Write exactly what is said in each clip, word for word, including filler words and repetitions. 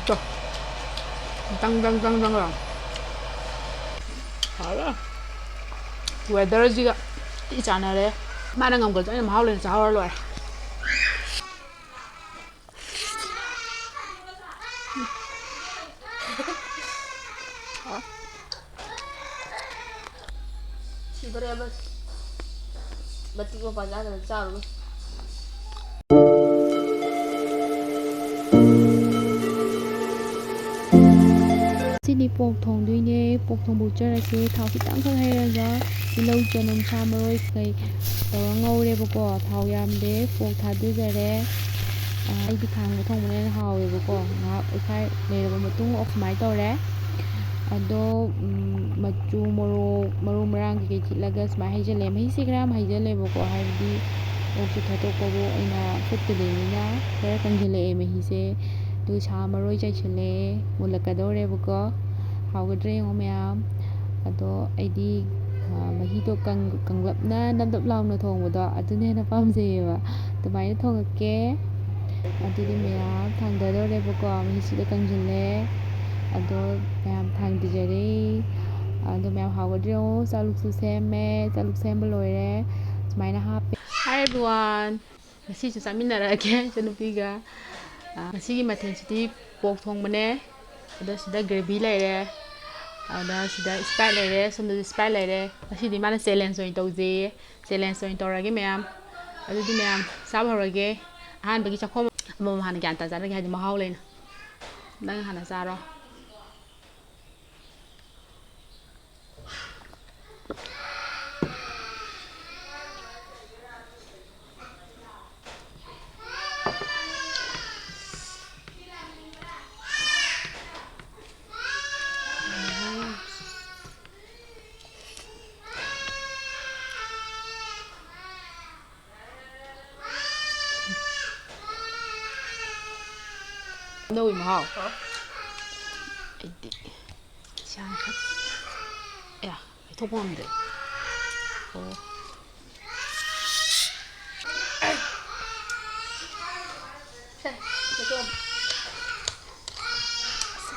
ꯇꯣ꯫ ꯗꯪ, ꯗꯪ, ꯗꯪ, ꯗꯪ ꯂꯥꯎ꯫ ꯍꯥꯎꯔꯦ꯫ Weatherꯁꯤꯒ ꯊꯤ ꯆꯥꯟꯅꯔꯦ꯫ ꯃꯥꯅ ꯉꯝꯈ꯭ꯔꯁꯨ ꯑꯩꯅ ꯃꯍꯥꯎ ꯂꯩꯅ ꯆꯥꯍꯧꯔ ꯂꯣꯏꯔꯦ꯫ ꯁꯤꯗꯣꯔꯦ ꯑꯃ꯫ ꯃꯇꯤꯛ ꯃꯄꯥ ꯆꯥꯗꯅ ꯆꯥꯔꯨꯕ꯫ ꯁꯤꯗꯤ ꯄꯣꯛ ꯊꯣꯡꯗꯣꯏꯅꯦ꯫ ꯄꯣꯛ ꯊꯣꯡꯕ ꯎꯠꯆꯔꯛꯀꯦ꯫ ꯊꯥꯎ ꯈꯤꯇꯪꯈꯛ ꯍꯩꯔꯒ ꯇꯤꯜꯍꯧ, ꯆꯅꯝ, ꯁꯥ ꯃꯔꯣꯏ ꯀꯩ ꯇꯧꯔ ꯉꯧꯔꯦꯕꯀꯣ꯫ ꯊꯥꯎ ꯌꯥꯝꯗꯦ꯫ ꯄꯣꯛ ꯊꯥꯗꯖꯔꯦ꯫ ꯑ, ꯑꯩꯗꯤ ꯈꯥꯡꯗ ꯊꯣꯡꯕꯅ ꯍꯦꯟꯅ ꯍꯥꯎꯋꯦꯕꯀꯣ꯫ ꯉꯥꯏꯍꯥꯛ ꯑꯣꯠꯈꯥꯏ ꯂꯩꯔꯕ ꯃꯇꯨꯡ ꯑꯣ ꯁꯨꯃꯥꯏꯅ ꯇꯧꯔꯦ꯫ ꯑꯗꯣ, ꯎꯝ, ꯃꯆꯨ, ꯃꯣꯔꯣꯛ, ꯃꯔꯨ ꯃꯔꯥꯡ ꯀꯩꯀꯩ ꯊꯤꯠꯂꯒ ꯁꯨꯃꯥꯏꯅ ꯍꯩꯖꯤꯜꯂꯦ꯫ ꯃꯍꯤꯁꯦ ꯈꯔ ꯌꯥꯝ ꯍꯩꯖꯤꯜꯂꯦꯕꯀꯣ, ꯍꯥꯏꯕꯗꯤ ꯑꯣꯛꯁꯦ ꯊꯥꯗꯣꯛꯄꯗꯣ ꯑꯩꯅ ꯐꯨꯠꯇꯗꯣꯏꯅꯤꯅ ꯈꯔ ꯀꯪꯁꯤꯜꯂꯛꯑꯦ ꯃꯍꯤꯁꯦ꯫ ꯑꯗꯨ ꯁꯥ ꯃꯔꯣꯏ ꯆꯥꯏꯁꯤꯜꯂꯦ, ꯃꯨꯜꯂꯛꯀꯗꯧꯔꯦꯕꯀꯣ꯫ ꯍꯥꯎꯒꯗ꯭ꯔꯥ ꯌꯦꯡꯉꯣ ꯃꯌꯥꯝ꯫ ꯑꯗꯣ ꯑꯩꯗꯤ, ꯑ, ꯃꯍꯤꯗꯣ ꯀꯪ-, ꯀꯪꯂꯞꯅ ꯅꯞ ꯅꯞ ꯂꯥꯎꯅ ꯊꯣꯡꯕꯗꯣ ꯑꯗꯨꯅ ꯍꯦꯟꯅ ꯄꯥꯝꯖꯩꯌꯦꯕ꯫ ꯑꯗꯨꯃꯥꯏꯅ ꯊꯣꯡꯉꯛꯀꯦ꯫ ꯑꯗꯨꯗꯤ ꯃꯌꯥꯝ ꯊꯥꯡꯗꯗꯧꯔꯦꯕꯀꯣ꯫ ꯃꯍꯤꯁꯤꯗ ꯀꯪꯁꯤꯜꯂꯦ꯫ ꯑꯗꯣ ꯃꯌꯥꯝ ꯊꯥꯡꯗꯖꯔꯦ꯫ ꯑꯗꯣ ꯃꯌꯥꯝ ꯍꯥꯎꯒꯗ꯭ꯔꯣ ꯌꯦꯡꯉꯣ꯫ ꯆꯥꯂꯨꯛꯁꯨ ꯁꯦꯝꯃꯦ꯫ ꯆꯥꯂꯨꯛ ꯁꯦꯝꯕ ꯂꯣꯏꯔꯦ꯫ ꯁꯨꯃꯥꯏꯅ ꯍꯥꯞꯄꯦ꯫ Hi everyone꯫ ꯉꯁꯤꯁꯨ ꯆꯥꯃꯤꯟꯅꯔꯛꯑꯒꯦ ꯏꯆꯟꯅꯨꯄꯤꯒ꯫ ꯑ, ꯉꯁꯤꯒꯤ ꯃꯊꯦꯜꯁꯤꯗꯤ ꯄꯣꯛ ꯊꯣꯡꯕꯅꯦ꯫ ꯑꯗꯣ ꯁꯤꯗ gravy ꯂꯩꯔꯦ꯫ ꯑꯗ ꯁꯤꯗ Sprite ꯂꯩꯔꯦ꯫ ꯁꯣꯝꯗꯁꯨ Sprite ꯂꯩꯔꯦ꯫ ꯉꯁꯤꯗꯤ ꯃꯥꯅ challenge ꯑꯣꯏꯅ ꯇꯧꯖꯩꯌꯦ꯫ Challenge ꯑꯣꯏꯅ ꯇꯧꯔꯒꯦ ꯃꯌꯥꯝ꯫ ꯑꯗꯨꯗꯤ ꯃꯌꯥꯝ ꯆꯥꯕ ꯍꯧꯔꯒꯦ꯫ ꯑꯍꯥꯟꯕꯒꯤ ꯆꯥꯛꯈꯣꯝ ꯑꯃꯃꯝ ꯍꯥꯟꯅ ꯒ꯭ꯌꯥꯟ ꯇꯥꯖꯔꯒꯦ, ꯍꯥꯏꯗꯤ ꯃꯍꯥꯎ ꯂꯩꯅ꯫ ꯅꯪ ꯍꯥꯟꯅ ꯆꯥꯔꯣ꯫ ꯅꯧꯏ ꯃꯍꯥꯎ꯫ ꯍꯥꯎ꯫ ꯑꯩꯗꯤ ꯏꯁꯥꯅ ꯈꯛ-, ꯑꯌꯥ, ꯂꯩꯊꯣꯛꯄ ꯉꯝꯗ꯭ꯔꯦ꯫ ꯑꯣ꯫ ꯁꯦ, ꯂꯩꯊꯣꯛꯑꯣ꯫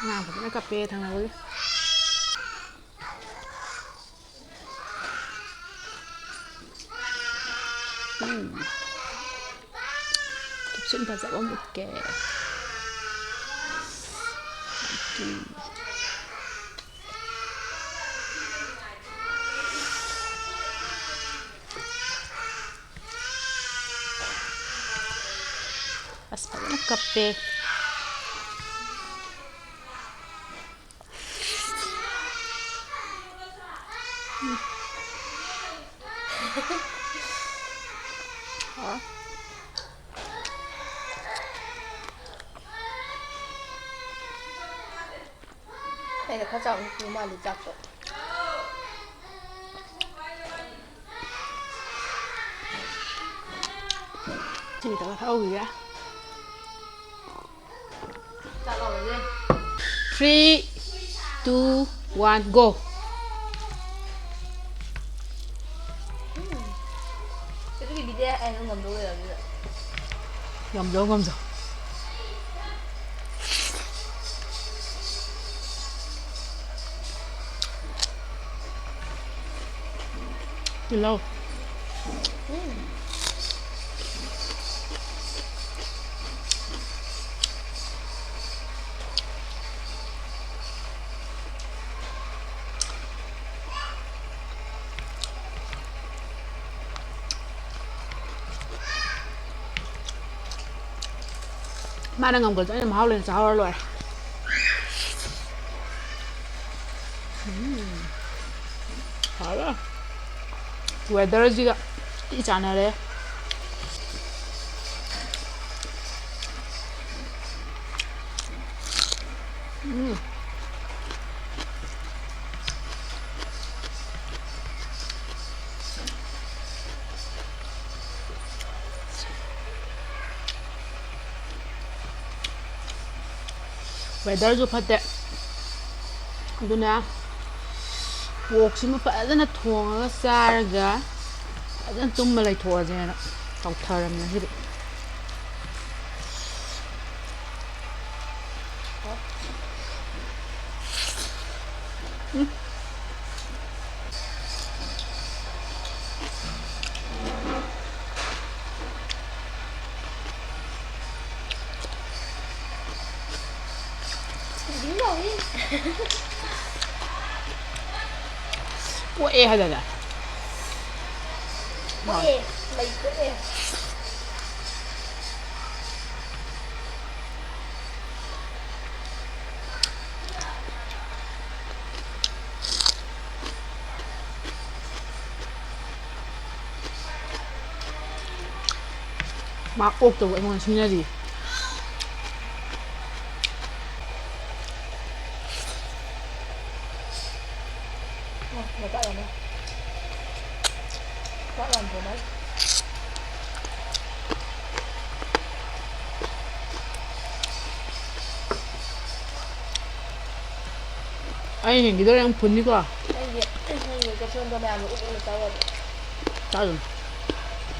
ꯑꯉꯥꯡ ꯐꯖꯅ ꯀꯞꯄꯦ ꯊꯪꯅꯕꯒꯤ꯫ ꯎꯝ꯫ ꯊꯨꯞꯁꯤꯟ ꯐꯖꯕ ꯑꯃ ꯎꯠꯀꯦ꯫ ꯎꯝ꯫ ꯑꯁ, ꯐꯖꯅ ꯀꯞꯄꯦ꯫ ꯑꯩꯅ ꯈꯔ ꯆꯥꯎꯅ ꯄꯨ ꯃꯥꯜꯂꯤ ꯆꯥꯛꯇꯣ꯫ ꯏꯁꯤꯡ ꯈꯤꯇꯪ ꯊꯛꯍꯧꯈꯤꯒꯦ꯫ ꯆꯥꯛ ꯂꯧꯔꯁꯦ꯫ Three, two, one, go. ꯎꯝ꯫ ꯑꯗꯨꯒꯤꯗꯤ ꯑꯩ ꯑꯗꯨꯝ ꯉꯝꯗꯧ ꯂꯩꯔꯕꯗꯨꯗ꯫ ꯉꯝꯖꯧ, ꯉꯝꯖꯧ꯫ ꯇꯤꯜꯍꯧ꯫ ꯎꯝ꯫ ꯃꯥꯅ ꯉꯝꯈ꯭ꯔꯁꯨ ꯑꯩꯅ ꯃꯍꯥꯎ ꯂꯩꯅ ꯆꯥꯍꯧꯔ ꯂꯣꯏꯔꯦ꯫ ꯎꯝ꯫ ꯍꯥꯎꯔꯦ꯫ Weatherꯁꯤꯒ ꯊꯤ ꯆꯥꯟꯅꯔꯦ꯫ ꯎꯝ꯫ Weatherꯁꯨ ꯐꯠꯇꯦ꯫ ꯑꯗꯨꯅ porkꯁꯤꯃ ꯐꯖꯅ ꯊꯣꯡꯉꯒ ꯆꯥꯔꯒ ꯐꯖꯅ ꯇꯨꯝꯃ ꯂꯩꯊꯣꯛꯑꯁꯦꯅ ꯇꯧꯊꯔꯕꯅꯦ ꯉꯁꯤꯗꯤ꯫ ꯄꯣꯛꯑꯦ ꯍꯥꯏꯗꯥꯏꯅꯦ? ꯄꯣꯛꯑꯦ, ꯂꯩ ꯄꯣꯛꯑꯦ꯫ ꯃꯥ ꯑꯣꯛꯇꯕ ꯑꯩꯉꯣꯟꯗ ꯁꯤꯟꯅꯔꯤ꯫ ꯑꯩ ꯍꯦꯟꯈꯤꯗꯣꯔꯦ, ꯅꯪ ꯐꯨꯟꯅꯤꯀꯣ꯫ ꯑꯩꯒꯤ, ꯑꯩꯒꯤ ꯀꯦꯞꯁꯣꯟꯗꯣ ꯃꯌꯥꯝꯅ ꯎꯠ ꯎꯠꯂ ꯆꯥꯎ ꯌꯥꯗ꯭ꯔꯣ? ꯆꯥꯔꯨꯅꯨ꯫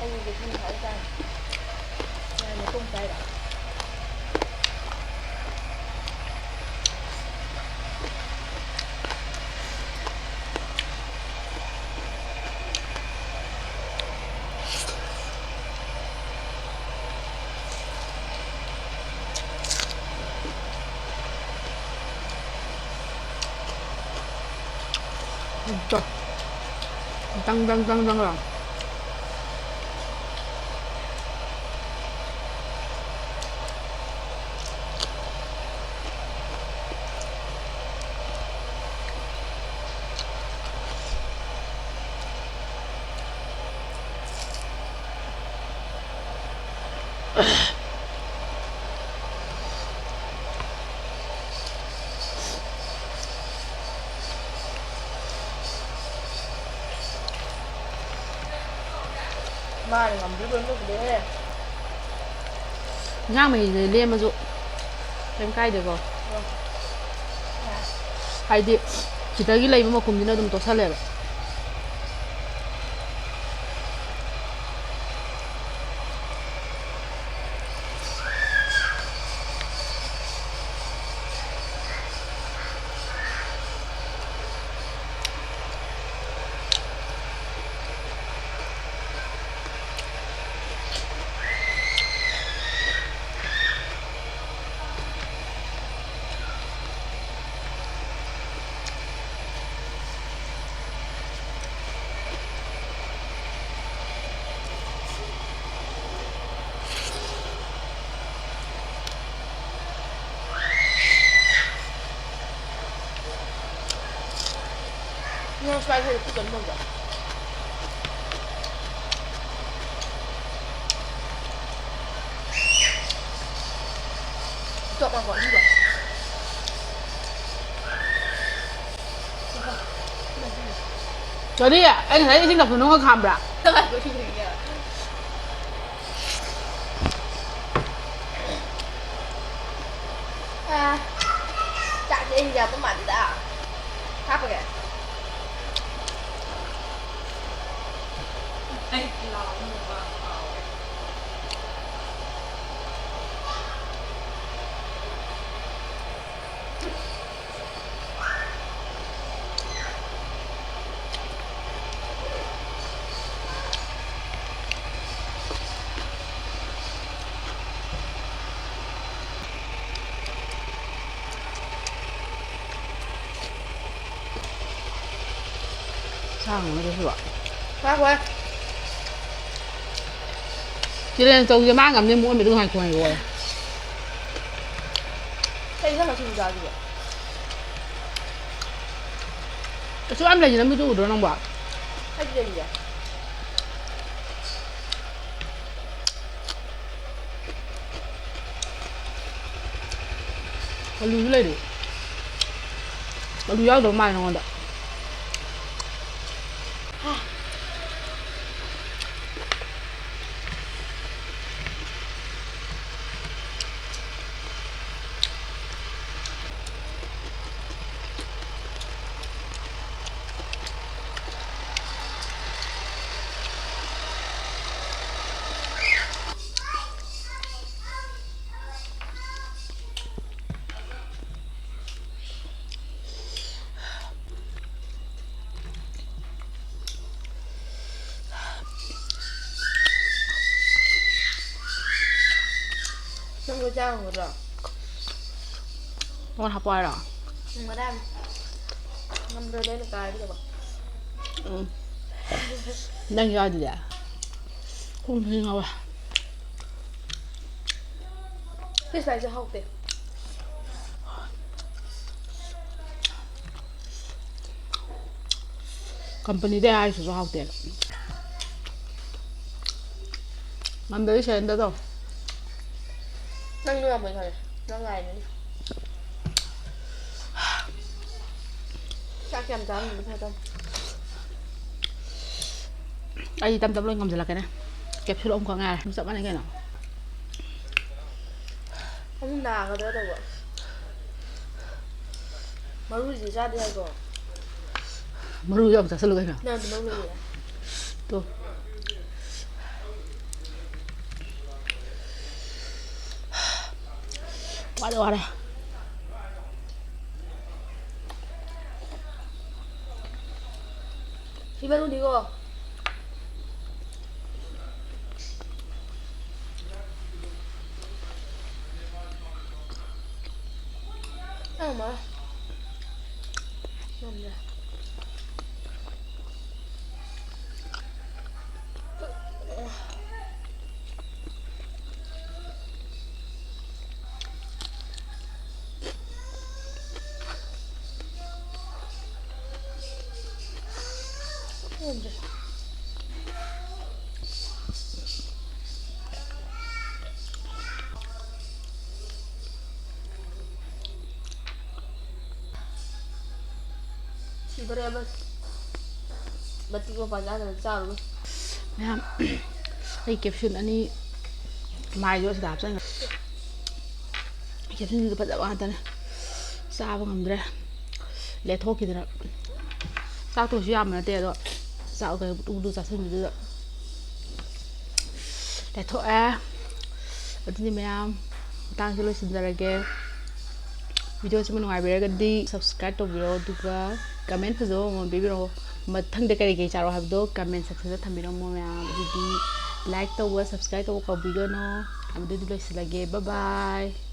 ꯑꯩꯒꯤ ꯀꯦꯞꯁꯣꯟ ꯊꯥꯎ ꯆꯥꯔꯦ꯫ ꯃꯌꯥꯝꯅ ꯇꯨꯝ ꯆꯥꯏꯔꯣ? ꯗꯪ, ꯗꯪ, ꯗꯪ, ꯗꯪ ꯂꯥꯎ꯫ ꯃꯥꯅ ꯉꯝꯗ꯭ꯔꯤꯕ ꯅꯣꯛꯀꯗꯣꯏꯅꯦ꯫ ꯏꯟꯁꯥꯡ ꯃꯍꯤꯁꯦ ꯂꯦꯝꯃꯁꯨ ꯀꯩꯝ ꯀꯥꯏꯗꯦꯀꯣ꯫ ꯎꯝ꯫ ꯍꯥꯏꯗꯤ ꯁꯤꯗꯒꯤ ꯂꯩꯕ ꯃꯈꯨꯝꯁꯤꯅ ꯑꯗꯨꯝ ꯇꯣꯠꯁꯜꯂꯦꯕ꯫ ꯁ꯭ꯋꯥꯏ ꯈꯔ ꯐꯨꯠ ꯆꯥꯅꯤꯡꯕ꯫ ꯇꯣꯞ ꯃꯥꯟꯕ ꯑꯅꯤꯗꯣ꯫ ꯀꯔꯤ? ꯑꯩ ꯉꯁꯥꯏ ꯏꯁꯤꯡ ꯂꯧꯈꯠ ꯅꯨꯡꯒ ꯈꯥꯝꯕ꯭ꯔꯥ? ꯑꯥ, ꯆꯥꯛꯁꯦ ꯑꯩ ꯌꯥꯕ ꯃꯥꯜꯂꯤꯗ꯫ ꯍꯥꯞꯄꯒꯦ꯫ ꯑꯩ ꯂꯥꯎꯕ ꯉꯝꯕ ꯀꯥꯎꯔꯦ꯫ ꯁꯥꯡꯉꯣ ꯑꯗꯨꯁꯨ꯫ ꯉꯥꯏꯈꯣꯍꯦ꯫ ꯆꯦꯂꯦꯟꯖ ꯇꯧꯁꯦ ꯃꯥ ꯉꯝꯅꯤ, ꯃꯣꯠ ꯑꯃ ꯑꯗꯨꯝ ꯍꯥꯏꯈꯣ ꯍꯥꯏꯔꯛꯑꯣ꯫ ꯀꯩ ꯏꯟꯖꯥꯡꯅꯣ ꯁꯤꯡꯖꯨ ꯆꯥꯗꯣꯏꯁꯦ? ꯀꯩꯁꯨ ꯌꯥꯝ ꯂꯩꯁꯤꯅ ꯃꯤꯗꯨ ꯎꯗ꯭ꯔꯣ ꯅꯪꯕꯣ? ꯑꯩꯗꯤ ꯂꯩꯌꯦ꯫ ꯑꯂꯨꯁꯨ ꯂꯩꯔꯤ꯫ ꯑꯂꯨ ꯌꯥꯎꯗꯕ ꯃꯥꯜꯂꯦ ꯅꯉꯣꯟꯗ꯫ ꯅꯪ ꯂꯣꯏ ꯆꯥ ꯉꯝꯒꯗ꯭ꯔꯣ? ꯃꯉꯣꯟꯗ ꯍꯥꯞꯄꯣ ꯍꯥꯏꯔꯣ? ꯉꯝꯒꯗꯕꯅꯤ꯫ ꯉꯝꯗ꯭ꯔꯗꯤ ꯑꯩꯅ ꯀꯥꯏꯔꯗꯤ ꯀꯩꯗꯧꯕ? ꯎꯝ꯫ ꯅꯪ ꯌꯥꯎꯗꯤꯌꯦ꯫ ꯈꯣꯡ ꯊꯤꯡ ꯉꯥꯎꯋꯦ꯫ ꯁꯤ ꯁ꯭ꯂꯥꯏꯁꯁꯦ ꯍꯥꯎꯇꯦ꯫ ꯀꯝꯄꯅꯤꯗꯩ ꯍꯥꯏꯔꯤꯁꯤꯁꯨ ꯍꯥꯎꯇꯦ꯫ ꯉꯝꯗ꯭ꯔꯗꯤ ꯁꯔꯦꯟꯗꯔ ꯇꯧ꯫ ꯅꯪ ꯅꯣꯏꯔꯝꯃꯣꯏ ꯈꯪꯉꯦ꯫ ꯅꯪ ꯉꯥꯏꯔꯤꯅꯤ꯫ ꯆꯥꯛ ꯌꯥꯝ ꯆꯥꯔꯝꯕꯅꯤ ꯐꯗꯧꯅꯤ꯫ ꯑꯩ ꯇꯞ ꯇꯞ ꯂꯣꯏ ꯉꯝꯁꯤꯜꯂꯛꯀꯅꯤ꯫ ꯀꯦꯞꯁꯨꯜ ꯑꯍꯨꯝꯈꯛ ꯉꯥꯏꯔꯦ꯫ ꯑꯗꯨꯝ ꯆꯞ ꯃꯥꯟꯅꯩ ꯀꯩꯅꯣ꯫ ꯑꯃꯨꯛ ꯅꯥꯒꯗ꯭ꯔꯥ ꯇꯧꯕ꯫ ꯃꯔꯨꯁꯤ ꯆꯥꯗꯦ ꯍꯥꯏꯀꯣ꯫ ꯃꯔꯨ ꯌꯥꯎ ꯆꯥꯁꯤꯜꯂꯨ ꯀꯩꯅꯣ꯫ ꯅꯪ ꯑꯗꯨꯃꯛ ꯂꯣꯏꯔꯦ꯫ ꯇꯣ꯫ ꯋꯥꯔꯦ, ꯋꯥꯔꯦ꯫ ꯁꯤ ꯃꯔꯨꯅꯤꯀꯣ꯫ ꯑꯃ꯫ ꯉꯝꯗ꯭ꯔꯦ꯫ ꯉꯝꯗ꯭ꯔꯦ꯫ ꯁꯤꯗꯣꯔꯦ ꯑꯃ꯫ ꯃꯇꯤꯛ ꯃꯄꯥꯟ ꯆꯥꯗꯅ ꯆꯥꯔꯨꯅꯨ꯫ ꯃꯌꯥꯝ, ꯑꯩ ꯀꯦꯞꯁꯨꯜ ꯑꯅꯤ ꯃꯥꯏꯗꯣ ꯑꯁꯤꯗ ꯍꯥꯞꯆꯟꯈ꯭ꯔꯦ꯫ ꯀꯦꯞꯁꯨꯜꯁꯤꯡꯗꯣ ꯐꯖꯕ ꯉꯥꯛꯇꯅꯦ꯫ ꯆꯥꯕ ꯉꯝꯗ꯭ꯔꯦ꯫ ꯂꯦꯊꯣꯛꯈꯤꯗꯅ꯫ ꯆꯥꯛꯇꯣ ꯀꯩꯁꯨ ꯌꯥꯝꯕ ꯅꯠꯇꯦ, ꯑꯗꯣ ꯆꯥꯛ ꯀꯩꯅꯣ ꯄꯨꯗꯨ ꯄꯨꯗꯨ ꯆꯥꯁꯤꯟꯕꯗꯨꯗ ꯂꯦꯊꯣꯛꯑꯦ꯫ ꯑꯗꯨꯗꯤ ꯃꯌꯥꯝ, ꯃꯇꯥꯡꯁꯤ ꯂꯣꯏꯁꯤꯟꯖꯔꯒꯦ꯫ ꯚꯤꯗꯤꯑꯣꯁꯤꯕꯨ ꯅꯨꯡꯉꯥꯏꯕꯤꯔꯒꯗꯤ subscribe ꯇꯧꯕꯤꯔꯣ, ꯑꯗꯨꯒ comment ꯐꯖꯕ ꯑꯃꯃꯝ ꯄꯤꯕꯤꯔꯛꯑꯣ꯫ ꯃꯊꯪꯗ ꯀꯔꯤ ꯀꯔꯤ ꯆꯥꯔꯛꯑꯣ ꯍꯥꯏꯕꯗꯣ comment sectionꯗ ꯊꯝꯕꯤꯔꯝꯃꯣ ꯃꯌꯥꯝ꯫ ꯑꯗꯨꯗꯤ like ꯇꯧꯕ, subscribe ꯇꯧꯕ ꯀꯥꯎꯕꯤꯒꯅꯣ꯫ ꯑꯗꯨꯗꯤ ꯂꯣꯏꯁꯤꯜꯂꯒꯦ꯫ Bye bye꯫